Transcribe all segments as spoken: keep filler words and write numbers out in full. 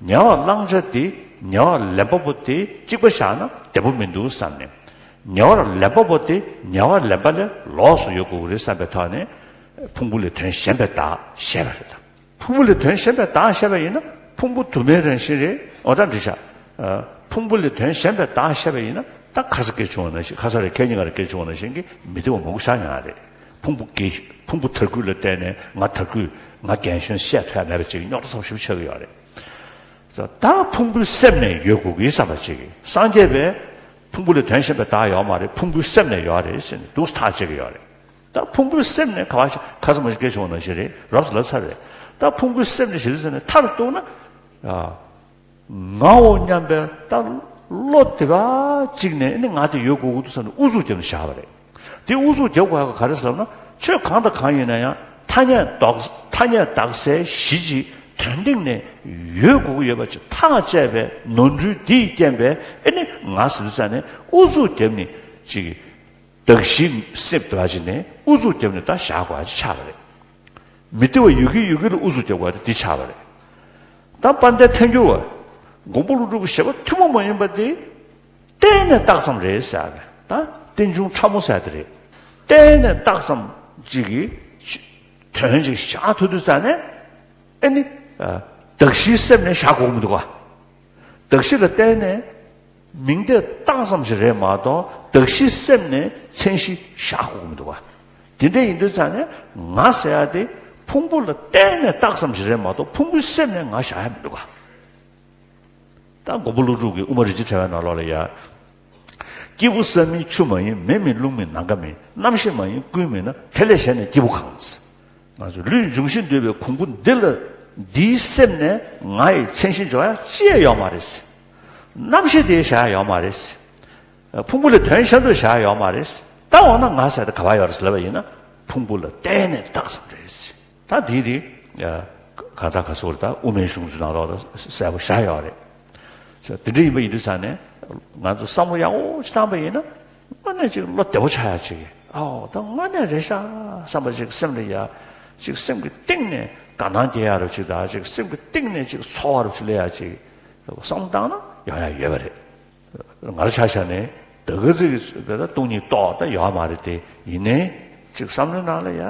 ཉེ་བར་བླང་བྱ་དེ་ཉེ་བར་ལེན་པ་པོ་དེ་གཅིག་པ་བཞག་ན་བདེ་པོ་མི་འདུག་བསམ་ནས། ཉེ་བར་ལེན་པ་པོ་དེ་ཉེ་བར་ལེན་པ་ལས་ལོགས་སུ་ཡོད་དགོས་ཀྱི་རེད་བསམ་པའི་ཐོག་ནས། ཕུང་པོ་ལས་དོན་གཞན་པའི་བདག་བཤད་པ་རེད་ད། ཕུང་པོ་ལས་དོན་གཞན་པའི་བདག་བཤད་པ་ཡིན་ན་ཕུང་པོ་དུ་མའི་རང་བཞིན་རེད། འོ་ད་འདི་བྱ། ཕུང་པོ་ལས་དོན་གཞན་པའི་བདག་བཤད་པ་ཡིན་ན་ད་ཁ་ས་སྐད་བྱུང་བ་ནང་བཞིན། ཁ་ས་རེད། ཁྱེད་གཉིས་ཀ་རེད། སྐད་བྱུང་བ་ནང་བཞིན་གྱི་མི་བདེ་བ་མང་པོ་ཤར་ཡོང་ཡ་རེད། ཕུང་པོ་གི་ཕུང་པོ་དར་རྒུད་ལ་བརྟེན་ནས་ང་དར་རྒུད་ང་རྒན་གཞོན་བཤད་ཐུབ་ཡ་མེད་པ་ཅིག་རྙོག་དྲ་ཚ་པོ་ཞེ་པོ་ཆགས་ཀྱི་ཡོད་རེད། ད་ཕུང་པོའི་སེམས་ནས་ཡོད་དགོས་ཀྱི་བསམ་པ་ཅིག་གིས། སངས་རྒྱས་པས་ཕུང་པོ་ལས་དོན་གཞན་པའི་བདག་ཡོད་མ་རེད། ཕུང་པོའི་སེམས་ནས་ཡོད་རེད་ཟེར་ནས་འདུག་ཐག་བཅད་ཀྱི་ཡོད་རེད། ད་ཕུང་པོའི་སེམས་ནས་ག་བ་ཞིག་ཁ་ས་མ་ཞིག་སྐད་བྱུང་བ་ནང་བཞིན་རེད། རབ་ཏུ་ལབ་ཚར་རེད། ད་ཕུང་པོའི་སེམས་ནས་ཞེས་ཟེར་ནས་མཐར་གཏུགས་ན། ཨ། ངའོ་སྙམ་པའི་ད་བློ་དེ་བ་གཅིག་ནས་ཨ་ནི་ང་དེ་ཡོད་དགོས་ཀྱི་འདུག་བསམ་ནས་ཨུ་ཚུགས་བརྒྱབ་ནས་བཞག་པ་རེད། དེ་ཨུ་ཚུགས་རྒྱབ་དགོས་ཡག་ག་རེ་ཟེར་ལབ་ན། ཆོས་གང་དང་གང་ཡིན་ན་ཡང་ཐ་སྙད་འདོགས་ཐ་སྙད་བཏགས་སའི་གཞི་ཅིག་དོན་སྟེང་ནས་ཡོད་དགོས་ཀྱི་ཡོད་པ་ཅིག་ཐག་བཅད་པའི་ནོར་འཁྲུལ་འདི་ཡི་རྐྱེན་པས་ཨ་ནི་ང་ཟེར་དུས་ཙ་ནས་ཨུ་ཚུགས་བརྒྱབ་ནས་ཅིག་གདགས་གཞི་སེམས་དེ་བ་ཅིག་ནས་ཨུ་ཚུགས་བརྒྱབ་ནས་ད་བཞག་དགོས་ཡག་ཅིག་ཆགས་པ་རེད། མི་བདེ་བ་ཡོད་ཀྱི་ཡོད་ཀྱི་ལ་ཨུ་ཚུགས་རྒྱག་དགོས་དེ་ཆགས་པ་རེད། ད་དཔལ་ལྡན་ཐལ་འགྱུར་བ། མགོན་པོ་ཀླུ་སྒྲུབ་ཀྱི་བཞེད་པ་ཐུན་མོང་མ་ཡིན་པ་དེ། གཏན་ནས་རྟགས་ཙམ་རེད་ཟེར་ཡ་རེད། ད་རྟེན་འབྱུང་ཕྲ་མོ་ཟེར་ཡ་དེ་རེད། གཏན་ནས་རྟགས་ཙམ་ཅིག་གི་དོན་ཅིག་བཞག་ཐུབ་དུས་ཙ་ནས། ཨེ་ནི། གདགས་གཞིའི་སེམས་ནས་བཞག་དགོས་ཀྱི་མི་འདུག་ག་གདགས་གཞི་ལ་བརྟེན་ནས། མིང་དེ་རྟགས་ཙམ་ཞིག་རེད་མ་གཏོགས་གདགས་གཞི་སེམས་ནས་མཚན་གཞི་བཞག་དགོས་ཀྱི་མི་འདུག་ག་དེ་འདྲ་ཡིན་དུས་ཙང་ནས་ང་ཟེར་ཡ་དེ་ཕུང་པོ་ལ་བརྟེན་ནས་རྟགས་ཙམ་ཞིག་རེད་མ་གཏོགས་ཕུང་པོའི་སེམས་ནས་ང་བཞག་ཡ་མི་འདུག་ག་ད་མགོན་པོ་ཀླུ་སྒྲུབ་ཀྱི་དབུ་མ་རིན་ཆེན་ཕྲེང་བའི་ནང་ལོགས་ལ་ཡ། སྐྱེས་བུ་བསམ་མིན་ཆུ་མ་ཡིན། མེ་མིན་རླུང་མིན་ནམ་མཁའ་མིན། རྣམ་ཤེས་མ་ཡིན་ཀུན་མིན་ན། དེ་ལས་གཞན་ནི་སྐྱེས་བུ་གང་། ང་ཚོ་ལུས་འབྱུང་བཞི་འདུས་པའི་གོང་བུ་འདི་ལ། འདིའི་སེམས་ནས་ང་ཡི་མཚན་གཞི་འཇོག་ཡ་ཅི་ཡང་ཡོད་མ་རེད། རྣམ་ཤེས་དེ་བཞག་ཡ་ཡོད་མ་རེད། ཕུང་པོ་ལས་དོན་གཞན་དུ་བཞག་ཡ་ཡོད་མ་རེད། ད་འོ་ན་ང་ཟེར་དེ་ག་པར་ཡོད་རེད་ལབ་པ་ཡིན་ན། ཕུང་པོ་ལ་བརྟེན་ནས་རྟགས་ཙམ་རེད། ད་འདི་དེ་གང་ལྟར་ག་ཚོད་ད་དབུ་མའི་གཞུང་ཚོའི་ནང་ལོགས་ལ་གསལ་པོ་བཞག་ཡོད་རེད། དེ་འདྲ་ཡིན་པ་ཡིན་དུས་ཙང་ནས་ང་ཚོ་བསམ་བློ་ཡག་པོ་ཅིག་བཏང་པ་ཡིན་ན། དངོས་གནས་ཅིག་བློ་བདེ་པོ་ཆགས་ཡ་ཅིག་ཨའོ་ད་དངོས་གནས་རེད་ཤག་བསམ་པ་ཅིག་སེམས་ལ་ཡ། ཅིག་སེམས་ཀྱི་གཏིང་ནས་དགའ་སྣང་སྐྱེ་ཡ་རུ་ཅིག་དང་། ཅིག་སེམས་ཀྱི་གཏིང་ནས་ཅིག་ཚོར་བ་རུ་ཅིག་སླེབས་ཡ་ཅིག་བསམ་བློ་བཏང་ན་ཡོང་ཡ་ཡོད་པ་རེད། ང་རང་ཆ་བཞག་ནས་ད་ག་ཚོད་ཀྱི་བས་ད་སྟོང་ཉིད་རྟོགས་ད་ཡོད་མ་རེད་དེ། ཡིན་ནའི་ཅིག་བསམ་བློའི་ནང་ལ་ཡ་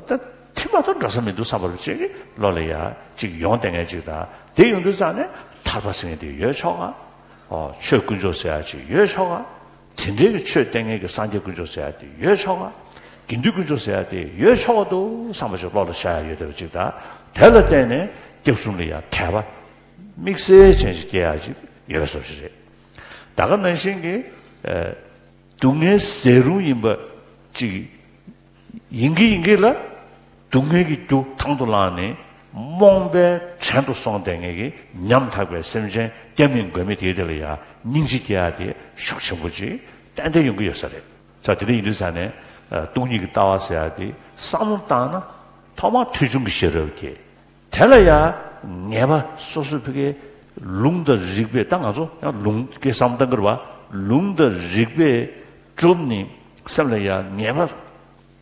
ད་ཐིམ་པ་དང་འདྲ་ས་མི་འདུག་བསམ་པ་རུ་ཅིག་གི་བློ་ལ་ཡ་ཅིག་ཡོང་བསྡད་མཁན་ཅིག་དང་། དེ་ཡོང་དུས་ཙང་ནས་ཐར་པ་ཟེར་མཁན་དེ་ཡོད་ཆོག་ག་ཨོ་ཆོས་དཀོན་མཆོག་ཟེར་ཡ་ཅིག་ཡོད་ཆོག་ག་དེ་འདྲའི་གི་ཆོས་བསྟན་མཁན་གྱི་སངས་རྒྱས་དཀོན་མཆོག་ཟེར་ཡ་དེ་ཡོད་ཆོག་ག་དགེ་འདུན་དཀོན་མཆོག་ཟེར་ཡ་དེ་ཡོད་ཆོག་ག་འདུག་བསམ་པ་ཅིག་བློ་ལ་ཤར་ཡ་ཡོད་བསྡད་པ་ཅིག་དང་། དེ་ལ་བརྟེན་ནས་སྐྱབས་གསུམ་ལ་ཡ་དད་པ་དམིགས་བསལ་ཅན་ཞིག་སྐྱེ་ཡ་ཅིག་ཡོད་པའི་བཟོ་ཞིག་རེད། ད་ག་ནང་བཞིན་གྱི་ཨ་སྡུག་བསྔལ་ཟད་རུང་ཡིན་པ་ཅིག་ཡིན་གྱི་ཡིན་གྱི་ལ། སྡུག་བསྔལ་གྱི་རྒྱུ་དང་དུ་བླངས་ནས་རྨོངས་པའི་བྲན་དུ་སོང་བསྡད་མཁན་གྱི་ཉམ་ཐག་པའི་སེམས་ཅན་སྐྱབས་མེད་མགོན་མེད་དེའི་དེ་ལ་ཡང་སྙིང་རྗེ་སྐྱེ་ཡ་དེ་ཤུགས་ཆེན་པོ་ཅིག་ཏན་ཏན་ཡོང་གི་ཡོད་ས་རེད། ས་དེ་འདྲ་ཡིན་དུས་ཙང་ནས་སྟོང་ཉིད་ཀྱི་ལྟ་བ་ཟེར་ཡ་དེ་བསམ་བློ་བཏང་ན་ཐོག་མར་ཐོས་བྱུང་གི་ཤེས་རབ་སྐྱེ། དེ་ལ་ཡང་ངེས་པ་སོ་སོ་ཕ་གིའི་ལུང་དང་རིགས་པས། ད་ང་ཚོ་ཡང་ལུང་སྐད་བསམ་བློ་བཏང་གི་རེད་བ། ལུང་དང་རིགས་པས་བསྒྲུབས་ནས་སེམས་ལ་ཡང་ངེས་པ་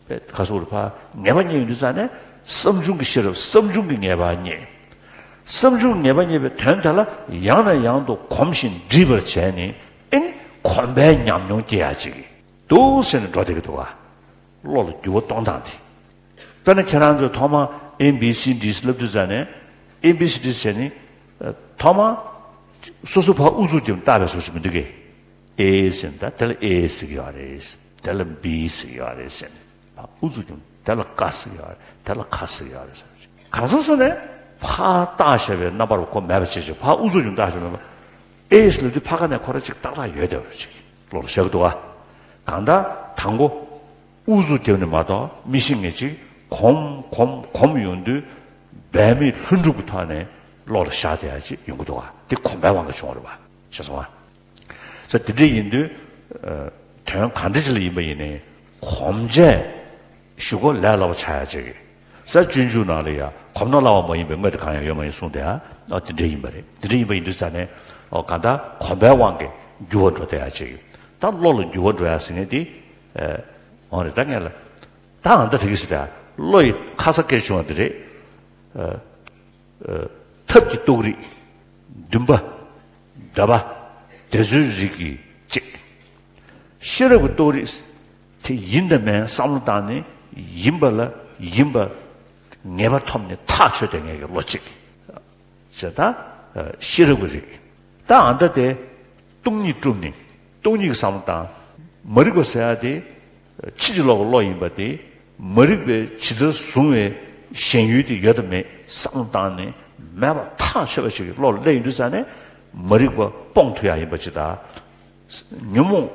པས་ག་སོགས་རེད་ཕ། ངེས་པ་རྙེད་ཡོང་དུས་ཙང་ནས་བསམ་བྱུང་གི་ཤེས་རབ་བསམ་བྱུང་གི་ངེས་པ་རྙེད། བསམ་བྱུང་ངེས་པ་རྙེད་པའི་དོན་དེ་ལ་ཡང་ནས་ཡང་དུ་གོམས་ཤིང་འདྲིས་པར་བྱས་ནས་ཨེ་ནི་གོམས་པའི་ཉམས་མྱོང་སྐྱེ་ཡ་ཅིག་འདུག་ཟེར་ནས་འགྲོ་བསྡད་ཀྱི་འདུག་བ། བློ་ལ་འགྱུར་བ་གཏོང་སྟངས་དེ། དཔེར་ན་ཁྱེད་རང་ཚོས་ཐོག་མ་ཨེ་བི་སི་ཌི་ལབ་དུས་ཙང་ནས་ཨེ་བི་སི་ཌི་བྱས་ནས་ཐོག་མ་སོ་སོ་ཕར་ཨུ་ཚུགས་ཀྱིས་བཏགས་པའི་བཟོ་ཞིག་མི་འདུག་གས། ཨེ་ཟེར་ན་ད་དེ་ལ་ཨེ་ཟེར་གྱི་ཡོད་རེད། དེ་ལ་བི་ཟེར་གྱི་ཡོད་རེད་ཟེར་ནས་ཨུ་ཚུགས་ཀྱིས་དེ་ལ་ཀ་ཟེར་གྱི་ཡོད་རེད། དེ་ལ་ཁ་ཟེར་གྱི་ཡོད་རེད་ཟེར་ནས་གང་ཟག་སོ་ནས་ཕར་བཏགས་བཞག་པའི་རྣམ་པར་གོ་མེད་པ་བྱེད་ཅིག་ཕར་ཨུ་ཚུགས་ཀྱིས་བཏགས་བཞག་མེད་པ། ཨེ་ཟེར་ལབ་དུས་ཕ་ཁ་ནས་ཁོ་རང་ཅིག་ཏག་ཏག་ཡོད་བསྡད་པ་ཅིག་བློ་ལ་ཤར་གྱི་འདུག་ག་གང་ལྟར་དང་པོ། ཨུ་ཚུགས་བརྒྱབ་ནས་མ་གཏོགས་མི་ཤེས་མཁན་ཅིག་གོམས་གོམས་གོམས་ཡོང་དུས་འབད་མེད་ལྷུན་གྲུབ་ཀྱི་ཐོག་ནས་བློ་ལ་ཤར་བསྡད་ཡ་ཅིག་ཡོང་གི་འདུག་བ། འདི་གོམས་པའི་དབང་གིས་བྱུང་བ་རེད་བ། ཤེས་སོང་ང་། ས་དེ་འདྲ་ཡིན་དུས་དོན་གང་འདྲ་ཅིག་ལ་ཡིན་པ་ཡིན་ནའི་གོམས་བྱས་ཞུ་གོ་ལས་སླ་པོ་ཆགས་ཡ་ཅིག་གི། ས་སྤྱོད་འཇུག་ནང་ལ་ཡ་གོམས་ན་སླ་བ་མ་ཡིན་པའི་དངོས་དེ་གང་ཡང་ཡོད་མ་ཡིན་གསུངས་ཏེ། ཨ་དེ་འདྲ་ཡིན་པ་རེད། དེ་འདྲ་ཡིན་པ་ཡིན་དུས་ཙང་ནས་ཨོ་གང་ལྟར་གོམས་པའི་དབང་གིས་འགྱུར་བ་འགྲོ་བསྡད་ཡ་ཅིག་གི། ད་བློ་ལ་འགྱུར་བ་འགྲོ་ཡ་ཟེར་མཁན་དེ། ཨོ་རེད། ད་ངས་ལ། ད་ཨ་ད་དེ་གི་ཟེར་ད་བློ་ཡི་ཁ་ས་སྐད་བྱུང་བ་དེ་རེད། ཨ། ཨ། ཐབས་ཀྱི་རྟོགས་རིགས། འདུན་པ། འདོད་པ། དེ་ཚོའི་རིགས་ཀྱི་གཅིག་ཤེས་རབ་ཀྱི་རྟོགས་རིགས་དེ་ཡིན་དང་མིན་བསམ་བློ་བཏང་ནས་ཡིན་པ་ལ་ཡིན་པ་ངེས་པ་ཐོབ་ནས་ཐག་ཆོད་བསྡད་མཁན་གྱི་བློ་གཅིག་ཞེས་ད་ཤེས་རབ་ཀྱི་རིགས། ད་ཨ་ད་དེ་སྟོང་ཉིད་གྲུབ་ནས་སྟོང་ཉིད་ཀྱི་བསམ་བློ་བཏང་། མ་རིག་པ་ཟེར་ཡ་དེ་ཕྱིན་ཅི་ལོག་གི་བློ་ཡིན་པ་དེ་མ་རིག་པའི་ཇི་ལྟར་བཟུང་བའི་ཞེན་ཡུལ་དེ་ཡོད་དམ་མེད་བསམ་བློ་བཏང་ནས་མེད་པ་ཐག་ཆོད་པ་ཞིག་གི་བློ་ལ་སླེབས་ཡོང་དུས་ཙ་ནས་མ་རིག་པ་སྤོང་ཐུབ་ཡ་ཡིན་པ་ཅིག་དང་། ཉོན་མོངས་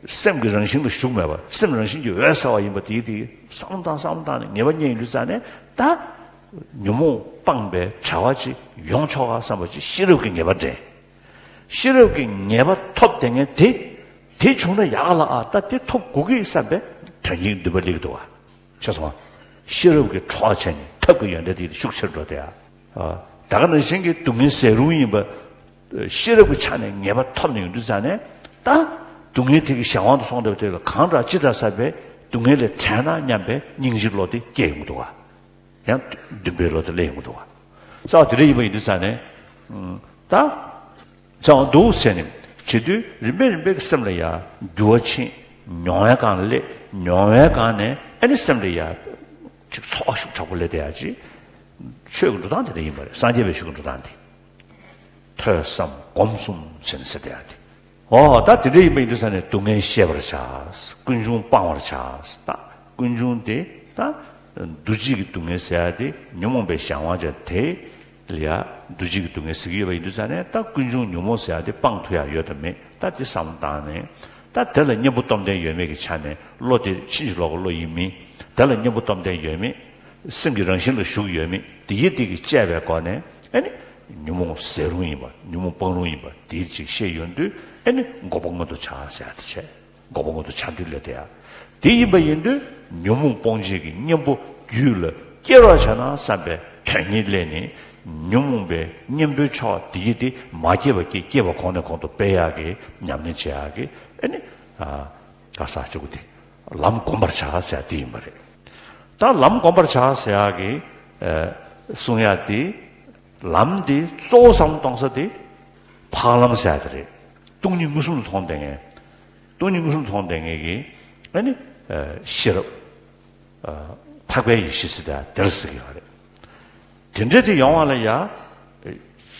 སེམས་ཀྱི་རང་བཞིན་ལ་ཞུགས་མེད་པ་སེམས་རང་བཞིན་གྱིས་འོད་གསལ་བ་ཡིན་པ་དེའི་དེ་བསམ་བློ་བཏང་བསམ་བློ་བཏང་ནས་ངེས་པ་རྙེད་ཡོང་དུས་ཙ་ནས་ད་ཉོན་མོངས་སྤངས་པའི་བྱ་བ་ཅིག་ཡོང་ཆོག་ག་བསམ་པ་ཅིག་ཤེས་རབ་ཀྱི་ངེས་པ་འདྲེན། ཤེས་རབ་ཀྱི་ངེས་པ་ཐོབ་བསྡད་མཁན་དེ། དེ་བྱུང་ན་ཡག་ག་ལ་ཨ་ད་དེ་ཐོབ་དགོས་ཀྱི་བསམ་པའི་དོན་གྱི་འདུན་པ་སླེབས་འདུག་བ། ཤེས་སོང་ང་། ཤེས་རབ་ཀྱི་གྲོགས་བྱས་ནས་ཐབས་ཀྱི་ཡོན་ཏན་དེ་ཤུགས་ཆེར་འགྲོ་དེ་ཨ། ད་ག་ནང་བཞིན་གྱི་སྡུག་བསྔལ་ཟད་རུང་ཡིན་པ། ཤེས་རབ་ཀྱི་ཆ་ནས་ངེས་པ་ཐོབ་ནས་ཡོང་དུས་ཙ་ནས་ད། སྡུག་བསྔལ་དེ་གི་གཞན་དབང་དུ་སོང་བསྡད་པ་དེ་ལ་གང་དྲག་ཅི་དྲག་བསམ་པའི་སྡུག་བསྔལ་ལས་བྲལ་ན་སྙམ་པའི་སྙིང་རྗེའི་བློ་དེ་སྐྱེ་ཡོང་གི་འདུག་བ། ཡང་འདུན་པའི་བློ་དེ་སླེབས་ཡོང་གི་འདུག་བ། རྩ་བ་དེ་འདྲ་ཡིན་པ་ཡིན་དུས་ཙ་ནས། ད། རྩ་བ་འདུག་ཟེར་ནས་བྱེད་དུས་རིམ་པས་རིམ་པས་ཀྱི་སེམས་ལ་ཡང་འགྱུར་བ་ཕྱིན། མྱོང་བའི་སྒང་ལ་སླེབས། མྱོང་བའི་སྒང་ནས་ཨ་ནི་སེམས་ལ་ཡང་ཅིག་ཚོར་བ་ཤུགས་དྲག་པོ་སླེབས་བསྡད་ཡ་ཅིག་ཆོས་ཀྱི་འགྲོ་སྟངས་དེ་འདྲ་ཡིན་པ་རེད། སངས་རྒྱས་པའི་ཆོས་ཀྱི་འགྲོ་སྟངས་དེ། ཐོས་བསམ་སྒོམ་གསུམ་བྱས་ནས་ཟེར་བསྡད་ཡ་དེ། ཨོ་ད་དེ་འདྲ་ཡིན་པ་ཡིན་དུས་ཙ་ནས་སྡུག་བསྔལ་ཤེས་པར་བྱ། ཀུན་འབྱུང་སྤང་བར་བྱ། ད་ཀུན་འབྱུང་དེ་ད་འདུ་བྱེད་ཀྱི་སྡུག་བསྔལ་ཟེར་ཡ་དེ་ཉོན་མོངས་པའི་གཞན་དབང་ཅན་དེ་ལ་ཡ་འདུ་བྱེད་ཀྱི་སྡུག་བསྔལ་ཟེར་གྱི་ཡོད་པ་ཡིན་དུས་ཙ་ནས་ད་ཀུན་འབྱུང་ཉོན་མོངས་ཟེར་ཡ་དེ་སྤང་ཐུབ་ཡ་ཡོད་དམ་མེད་ད་དེ་བསམ་བློ་བཏང་ནས་ད་དེ་ལ་གཉེན་པོ་སྟོབས་ལྡན་ཡོད་མེད་ཀྱི་ཆ་ནས་བློ་དེ་ཕྱིན་ཅི་ལོག་གི་བློ་ཡིན་མིན་དེ་ལ་གཉེན་པོ་སྟོབས་ལྡན་ཡོད་མེད། སེམས་ཀྱི་རང་བཞིན་ལ་ཞུགས་ཡོད་མེད་དེ་ཡི་དེ་གི་དཔྱད་པའི་སྒོ་ནས་ཨ་ནི་ཉོན་མོངས་ཟད་རུང་ཡིན་པ་ཉོན་མོངས་སྤང་རུང་ཡིན་པ་དེ་ཅིག་ཤེས་ཡོང་དུས་ཨ་ནི་འགོག་པ་མངོན་དུ་བྱ་ཟེར་ཡ་དེ་བྱས། འགོག་པ་མངོན་དུ་བྱ་འདུལ་ལས་དེ་ཡ། དེ་ཡིན་པ་ཡིན་དུས་ཉོན་མོངས་སྤོང་བྱེད་ཀྱི་གཉེན་པོ་རྒྱུད་ལ་སྐྱེ་རོགས་བྱ་ན་བསམ་པའི་དོན་གཉིས་སླད་ནི་ཉོན་མོངས་པའི་གཉེན་པོའི་ཕྱོགས་དེ་ཡི་དེ་མ་སྐྱེས་པ་སྐྱེ་སྐྱེས་པ་གོང་ནས་གོང་དུ་སྤེལ་ཡག་གི་ཉམས་ལེན་བྱེད་ཡག་གི་ཨ་ནི་ཨ་ག་ས་ཅིག་གི་དེ་ལམ་བསྒོམ་པར་བྱ་ཟེར་ཡ་དེ་ཡིན་པ་རེད། ད་ལམ་བསྒོམ་པར་བྱ་ཟེར་ཡག་གི་ཨ་གསུང་ཡ་དེ། ལམ་དེ་གཙོ་བོ་བསམ་བློ་གཏོང་ས་དེ་འཕགས་ལམ་ཟེར་ཡ་དེ་རེད། སྟོང་ཉིད་མངོན་སུམ་དུ་མཐོང་བསྡད་མཁན། སྟོང་ཉིད་མངོན་སུམ་དུ་མཐོང་བསྡད་མཁན་གྱི་ཨ་ནི་ཤེས་རབ། འཕགས་པའི་ཡེ་ཤེས་ཟེར་དེ་དེར་ཟེར་གྱི་ཡོད་རེད། དེ་འདྲ་དེ་ཡོང་བ་ལ་ཡ།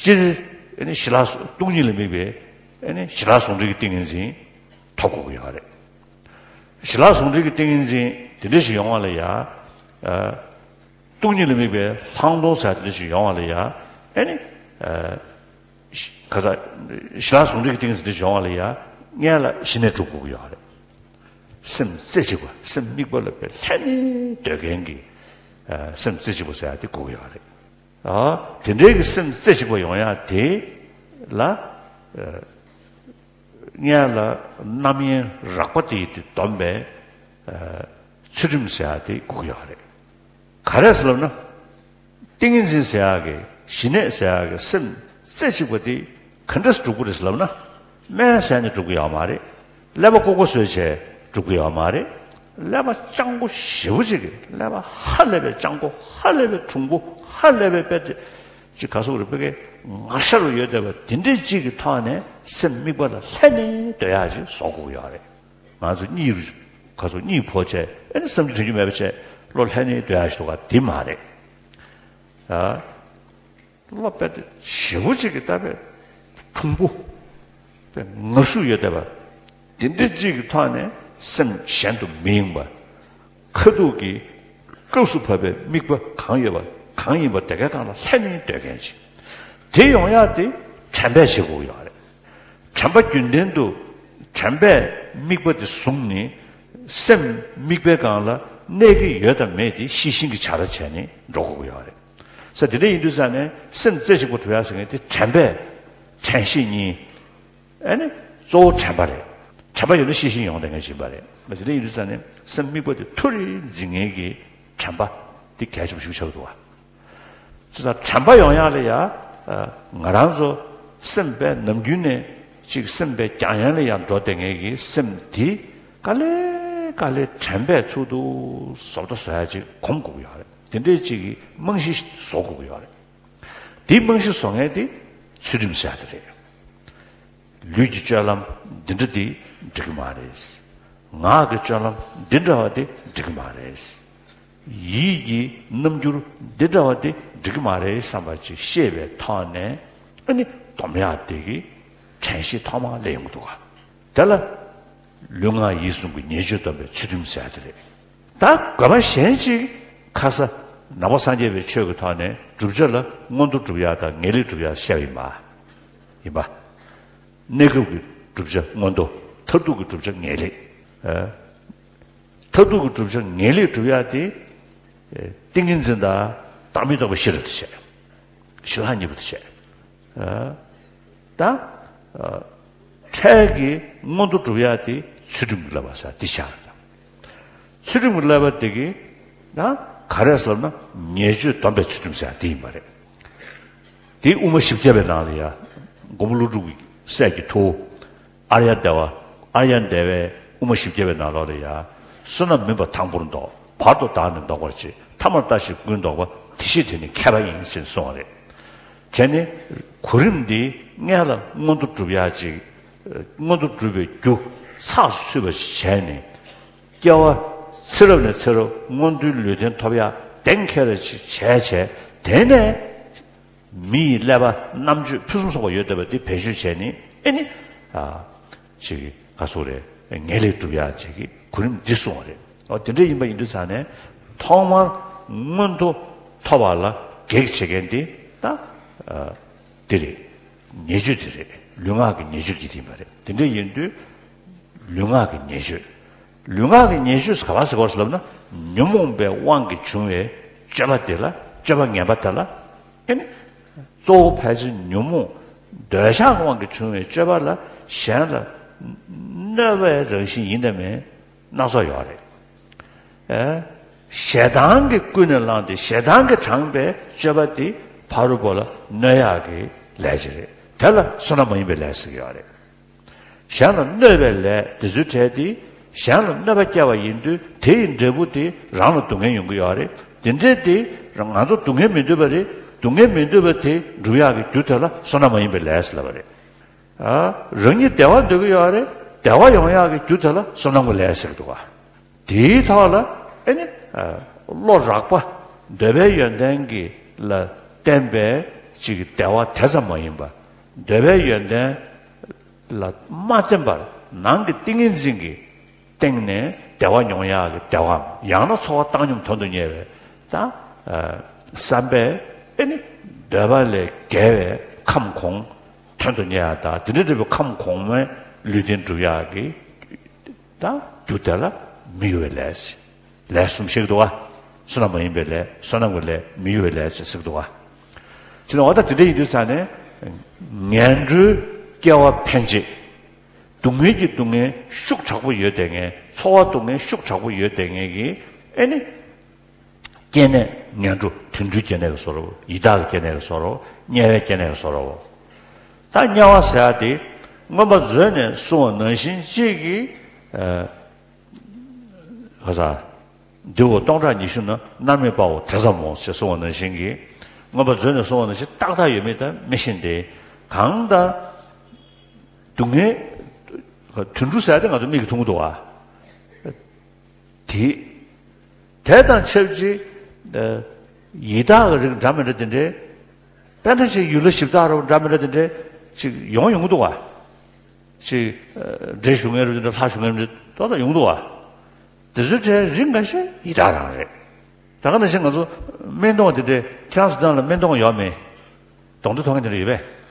སྤྱིར་ཨ་ནི་ཞི་ལྷག་སྟོང་ཉིད་ལ་དམིགས་པའི་ཨ་ནི་ཞི་ལྷག་ཟུང་འབྲེལ་གྱི་ཏིང་ངེ་འཛིན་ཐོབ་དགོས་ཀྱི་ཡོད་རེད། ཞི་ལྷག་ཟུང་འབྲེལ་གྱི་ཏིང་ངེ་འཛིན་དེ་འདྲ་ཞིག་ཡོང་བ་ལ་ཡ། སྟོང་ཉིད་ལ་དམིགས་པའི་ལྷག་མཐོང་ཟེར་དེ་འདྲ་ཞིག་ཡོང་བ་ལ་ཡ། ཨ་ནི། ག་ས། ཞི་ལྷག་ཟུང་འབྲེལ་གྱི་ཏིང་ངེ་འཛིན་དེ་འདྲ་ཞིག་ཡོང་བ་ལ་ཡ། སྔོན་ལ་གཞི་ནས་སྒྲུབ་དགོས་ཀྱི་ཡོད་རེད། སེམས་རྩེ་གཅིག་པ་སེམས་དམིགས་པ་ལ་དཔེ་ལྷན་ནེ་སྡོད་མཁན་གྱི། སེམས་རྩེ་གཅིག་པ་ཟེར་ཡ་དེ་དགོས་ཀྱི་ཡོད་རེད། དེ་འདྲའི་གི་སེམས་རྩེ་གཅིག་པ་ཡོང་ཡ་དེ་ལ། སྔོན་ལ་རྣམ་གཡེང་རགས་པ་དེ་ཡི་དེ་སྡོམ་པའི་ཚུལ་ཁྲིམས་ཟེར་ཡ་དེ་དགོས་ཀྱི་ཡོད་རེད། ག་རེ་ཟེར་ལབ་ན། ཏིང་ངེ་འཛིན་ཟེར་ཡ་གི་ཞི་གནས་ཟེར་ཡ་གི་སེམས་རྩེ་གཅིག་པ་དེ་ག་འདྲས་སྒྲུབ་དགོས་རེད་ཟེར་ལབ་ན། སྨན་ཟས་ནས་སྒྲུབ་ཀྱི་ཡོད་མ་རེད། ཀླད་པ་ལྐུགས་པ་བཟོས་བྱས་སྒྲུབ་ཀྱི་ཡོད་མ་རེད། ཀླད་པ་སྤྱང་པོ་ཞེ་པོ་ཅིག་གིས་ཀླད་པ་ཧ་ལས་པའི་སྤྱང་པོ་ཧ་ལས་པའི་གྲུང་པོ་ཧ་ལས་པའི་དཔེ་དེ་ཅིག་ག་སོགས་རེད་པེ་ཀའི་ངར་ཤ་རུ་ཡོད་བསྡད་པ་དེ་འདྲས་ཅིག་གི་ཐོག་ནས་སེམས་དམིགས་པ་ལ་ལྷན་ནེ་སྡོད་ཡག་ཅིག་བཟོ་དགོས་ཀྱི་ཡོད་རེད། ང་ཚོ་གཉིད་རུ་ག་སོགས་གཉིད་ཕོག་བྱས་ཨེ་ནི་བསམ་གྱིས་དྲན་རྒྱུ་མེད་པ་བྱས་བློ་ལྷན་ནེ་སྡོད་ཡག་ཅིག་འདུག་ག་དེ་མ་རེད། ཨ། བློ་དཔེ་དེ་ཞེ་པོ་ཅིག་གི་ལྟ་བའི་གྲུང་པོ། དཔེ་ངར་ཤུགས་ཡོད་བསྡད་པ། དེ་འདྲ་ཅིག་གི་ཐོག་ནས་སེམས་གཞན་དུ་མི་གཡེང་བ། ཁ་ཐུག་གི་སྐབས་སུ་བབ་པའི་དམིགས་པ་གང་ཡོད་པ་གང་ཡིན་པ་དེ་གའི་སྒང་ལ་ལྷན་ནེ་སྡོད་མཁན་ཅིག་དེ་ཡོང་ཡག་དེ་དྲན་པས་བྱེད་དགོས་ཀྱི་ཡོད་རེད། དྲན་པ་རྒྱུན་ལྡན་དུ་དྲན་པས་དམིགས་པ་དེ་བཟུང་ནས་སེམས་དམིགས་པའི་སྒང་ལ་གནས་ཀྱི་ཡོད་དམ་མེད་དེ་ཤེས་བཞིན་གྱི་བྱ་ར་བྱས་ནས་འགྲོ་དགོས་ཀྱི་ཡོད་རེད། ས་དེ་འདྲ་ཡིན་དུས་ཙང་ནས་སེམས་རྩེ་གཅིག་པ་གྲུབ་ཡག་ཟེར་མཁན་དེ་དྲན་པས་དྲན་ཤེས་གཉིས། ཨ་ནི་གཙོ་བོ་དྲན་པ་རེད། དྲན་པ་ཡོད་ན་ཤེས་བཞིན་ཡོང་བསྡད་མཁན་ཡིན་པ་རེད། ས་དེ་འདྲ་ཡིན་དུས་ཙང་ནས་སེམས་དམིགས་པ་དེ་མཐོ་རིས་འཛིན་མཁན་གྱི་དྲན་པ་དེ་གལ་ཆེན་པོ་ཞིག་ཆགས་འདུག་བ། ཅི་ཙམ་དྲན་པ་ཡོང་ཡག་ལ་ཡ། ང་རང་ཚོ་སེམས་དཔའ་ནམ་རྒྱུན་ནས་ཅིག་སེམས་དཔའ་རྒྱང་ཡན་ལ་ཡང་འགྲོ་བསྡད་མཁན་གྱི་སེམས་དེ་དཀའ་ལས་དཀའ་ལས་དྲན་པས་ཚུར་དུ་བཟོ་ལྟ་བཟོ་ཡག་ཅིག་གོམས་དགོས་ཀྱི་ཡོད་རེད། དེ་འདྲའི་ཅིག་གི་རྨང་གཞི་བཟོ་དགོས་ཀྱི་ཡོད་རེད། དེའི་རྨང་གཞི་བཟོ་མཁན་དེ་ ཚུལ་ཁྲིམས་ཟེར་ཡ་དེ་རེད། ལུས་ཀྱི་སྤྱོད་ལམ་འདི་འདྲ་དེ་འགྲིག་གི་མ་རེད། ངག་གི་སྤྱོད་ལམ་འདི་འདྲ་བ་དེ་འགྲིག་གི་མ་རེད། ཡིད་ཀྱི་རྣམ་འགྱུར་འདི་འདྲ་བ་དེ་འགྲིག་གི་མ་རེད་བསམ་པ་ཅིག་ཤེས་པའི་ཐོག་ནས། ཨ་ནི་སྡོམ་ཡག་དེ་གི་དྲན་ཤེས་ཐོག་མར་སླེབས་ཡོང་གི་འདུག་ག། དེ་ལ་ལུས་ངག་ཡིད་གསུམ་གྱི་ཉེས་སྤྱོད་སྡོམ་པའི་ཚུལ་ཁྲིམས་ཟེར་ཡ་དེ་རེད། ད་དགོས་པ་གཞན་ཅིག་ཁ་ས་ནང་པ་སངས་རྒྱས་པའི་ཆོས་ཀྱི་ཐོག་ནས་བསྒྲུབ་བྱ་ལ་མངོན་མཐོ་སྒྲུབ་ཡག་དང་ངེས་ལེགས་སྒྲུབ་ཡག་བཤད་པ་ཡིན་པ། ཡིན་པ། གནས་སྐབས་ཀྱི་བསྒྲུབ་བྱ་མངོན་མཐོ། མཐར་ཐུག་གི་བསྒྲུབ་བྱ་ངེས་ལེགས། ཨ། མཐར་ཐུག་གི་བསྒྲུབ་བྱ་ངེས་ལེགས་སྒྲུབ་ཡག་དེ། ཨེ། ཏིང་ངེ་འཛིན་དང་བདག་མེད་རྟོགས་པའི་ཤེས་རབ་དེ་བཤད། ཞི་ལྷག་གཉིས་པོ་དེ་བཤད། ཨ། ད། ཨ། འཕྲལ་གྱི་མངོན་མཐོ་སྒྲུབ་ཡག་དེ་ཚུལ་ཁྲིམས་ཀྱི་བསླབ་པ་ཟེར་དེ་བཞག་རེད། ཚུལ་ཁྲིམས་ཀྱི་བསླབ་པ་དེ་གི་ད་ག་རེ་ཟེར་ལབ་ན་ཉེས་སྤྱོད་སྡོམ་པའི་ཚུལ་ཁྲིམས་ཟེར་དེ་ཡིན་པ་རེད། དེ་དབུ་མ་བཞི་བརྒྱ་པའི་ནང་ལ་ཡ། མགོན་པོ་ཀླུ་སྒྲུབ་ཀྱི་སྲས་ཀྱི་ཐུ་བོ། ཨཱརྱ་དེ་བ། ཨཱརྱ་དེ་བས་དབུ་མ་བཞི་བརྒྱ་པའི་ནང་ལོགས་ལ་ཡ། བསོད་ནམས་མིན་པ་དང་པོར་བཟློག། བར་དུ་བདག་ནི་བཟློག་པར་བྱེད། ཐ་མར་ལྟ་ཞིག་ཀུན་བཟློག་པ། དེ་ཤེས་དེ་ནི་མཁས་པ་ཡིན་ཟེར་གསུངས་པ་རེད། བྱས་ནས་གོ་རིམ་འདི་སྔོན་ལ་མངོན་མཐོ་སྒྲུབ་ཡག་ཅིག། མངོན་མཐོ་སྒྲུབ་པའི་རྒྱུ་ཚགས་སུ་ཚུད་པ་ཞིག་བྱས་ནས། སྐྱེ་བ་ཚེ་རབས་ནས་ཚེ་རབས་མངོན་མཐོའི་ལུས་རྟེན་ཐོབ་ཡག་གདེང་འཁེལ་བ་ཞིག་བྱས་བྱས། དེ་ནས་མི་ཡི་ཀླད་པ་རྣམ་དཔྱོད་ཕུན་སུམ་ཚོགས་པ་ཡོད་བསྡད་པ་འདི་བེད་སྤྱོད་བྱས་ནས། ཨེ་ནི། ཨ། ཅིག་ག་སོགས་རེད། ངེས་ལེགས་སྒྲུབ་ཡག་ཅིག་གི་གོ་རིམ་འདི་གསུངས་པ་རེད། འོ་དེ་འདྲ་ཡིན་པ་ཡིན་དུས་ཙང་ནས་ཐོག་མར་མངོན་མཐོ་ཐོབ་པ་ལ་གེགས་བྱེད་མཁན་འདི་ད། ཨ། འདི་རེད། ཉེས་སྤྱོད་དེ་རེད། ལུས་ངག་གི་ཉེས་སྤྱོད་ཀྱི་ཡིན་པ་རེད། དེ་འདྲ་ཡིན་དུས་ལུས་ངག་གི་ཉེས་སྤྱོད། ལུས་ངག་གི་ཉེས་སྤྱོད་ཟེར་ག་པར་ཟེར་དགོས་ཟེར་ལབ་ན། ཉོན་མོངས་པའི་དབང་གིས་བྱུང་བའི་སྤྱོད་པ་དེ་ལ། སྤྱོད་པ་ངན་པ་དེ་ལ། ཨེ་ནི། གཙོ་བོ་ཕལ་ཆེར་ཉོན་མོངས་འདོད་ཆགས་དབང་གིས་བྱུང་བའི་སྤྱོད་པ་ལ་གཞན་ལ་གནོད་པའི་རང་བཞིན་ཡིན་དང་མིན་སྣ་ཚོགས་ཡོད་རེད། ཨེ། ཞེ་སྡང་གིས་ཀུན་ནས་བསླངས་ཏེ་ཞེ་སྡང་གིས་དྲངས་པའི་སྤྱོད་པ་དེ་ཕ་རོལ་པོ་ལ་གནོད་ཡག་གི་ལས་ཅིག་རེད། དེ་ལ་བསོད་ནམས་མ་ཡིན་པའི་ལས་ཟེར་གྱི་ཡོད་རེད། གཞན་ལ་གནོད་པའི་ལས་དེ་ཚོའི་གྲས་དེ་གཞན་ལ་གནོད་པ་སྐྱེལ་བ་ཡིན་དུས་དེ་ཡི་འབྲས་བུ་དེ་རང་ལ་སྡུག་བསྔལ་ཡོང་གི་ཡོད་རེད། དེ་འདྲས་དེ་ང་ཚོ་སྡུག་བསྔལ་མི་འདོད་པ་རེད། སྡུག་བསྔལ་མི་འདོད་པ་དེ་འགྲུབ་ཡག་གི་རྒྱུ་དེ་ལ་བསོད་ནམས་མ་ཡིན་པའི་ལས་ཟེར་ལབ་པ་རེད། ཨ། རང་ཉིད་བདེ་བ་འདོད་ཀྱི་ཡོད་རེད། བདེ་བ་ཡོང་ཡག་གི་རྒྱུ་དེ་ལ་བསོད་ནམས་ཀྱི་ལས་ཟེར་གྱི་འདུག་ག། དེའི་ཐོག་ལ་ཨེ་ནི། ཨ། བློ་རགས་པ། འདོད་པའི་ཡོན་ཏན་གྱི་ལ་བརྟེན་པའི་ཅིག་བདེ་བ་དེ་ཙམ་མ་ཡིན་པ། འདོད་པའི་ཡོན་ཏན་ལ་མ་བརྟེན་པར་ནང་གི་ཏིང་ངེ་འཛིན་གྱི་སྟེང་ནས་བདེ་བ་མྱོང་ཡག་གི་བདེ་བའམ། ཡང་ན་ཚོར་བ་བཏང་སྙོམས་དོན་དུ་གཉེར་བའི་ད། ཨ། བསམ་པས་ཨེ་ནི་འདོད་པ་ལས་བརྒལ་བའི་ཁམས་གོང་དོན་དུ་གཉེར་ཡག་དང་། དེ་འདྲ་འདྲ་བའི་ཁམས་གོང་མའི་ལུས་རྟེན་སྒྲུབ་ཡག་གི་ད་རྒྱུ་དེ་ལ་མི་གཡོ་བའི་ལས། ལས་གསུམ་བཤད་ཀྱི་འདུག་ག། བསོད་ནམས་མ་ཡིན་པའི་ལས། བསོད་ནམས་ཀྱི་ལས། མི་གཡོ་བའི་ལས་ཅེས་ཟེར་གྱི་འདུག་ག། བྱས་ན་འོ་ད་དེ་འདྲ་ཡིན་དུས་ཙང་ནས་ངན་འགྲོའི་སྐྱེ་བ་ཕན་ཆད། སྡུག་བསྔལ་གྱི་སྡུག་བསྔལ་ཤུགས་དྲག་པོ་ཡོད་བསྡད་མཁན། ཚོར་བ་སྡུག་བསྔལ་ཤུགས་དྲག་པོ་ཡོད་བསྡད་མཁན་གྱི་ཨེ་ནི། སྐྱེ་གནས་ངན་འགྲོ། དུད་འགྲོའི་སྐྱེ་གནས་ཀྱི་བཟོ་འདྲ་བོ། ཡི་དྭགས་ཀྱི་སྐྱེ་གནས་ཀྱི་བཟོ་འདྲ་བོ། དམྱལ་བའི་སྐྱེ་གནས་ཀྱི་བཟོ་འདྲ་བོ། ད་དམྱལ་བ་ཟེར་ཡག་དེ་མངོན་པ་མཛོད་ནས་གསུངས་པ་ནང་བཞིན་གཅིག་གིས། ཨ། ག་ས། འདི་འོ་སྟོང་ཕྲག་ཉི་ཤུ་ན་མནར་མེད་དཔའ་བོ་དེ་ཙམ་མོ་ཞེས་གསུངས་པ་ནང་བཞིན་གྱི། མངོན་པ་མཛོད་ནས་གསུངས་པ་ནང་བཞིན་ཏག་ཏག་ཡོད་མེད་ད་མི་ཤེས་ཏེ། གང་ལྟར་སྡུག་བསྔལ། དུད་འགྲོ་ཟེར་ཏེ་ང་ཚོ་མིག་གིས་མཐོང་གི་འདུག་ག། དེ། དེ་དང་ཆབས་ཅིག། ཨ། ཡི་དྭགས་ཀྱི་རིགས་འདྲ་མི་འདྲ་དེ་འདྲའི། དཔེར་ན་ཅིག་ཡུལ་ལྷ་གཞི་བདག་ར་འདྲ་མི་འདྲ་དེ་འདྲའི་ཅིག་ཡོང་ཡོང་གི་འདུག་ག། ཅིག། ཨ། འདྲེ་ཞུ་མཁན་རེད། འདྲ་ལྷ་ཞུ་མཁན་རེད། ཏོག་ཏོག་ཡོང་འདུག་བ། དེ་ཚོའི་གྲས་རིགས་འགའ་ཤས་ཡི་དྭགས་རང་རེད། ད་ག་ནང་བཞིན་ང་ཚོ་སྨན་གཏོང་དེ་འདྲས་ཁྱེད་རང་ཚོ་ནང་ལ་སྨན་གཏོང་ཡོད་མེད། གདོན་འདྲེ་གཏོང་མཁན་དེ་འདྲ་ཡོད་པས།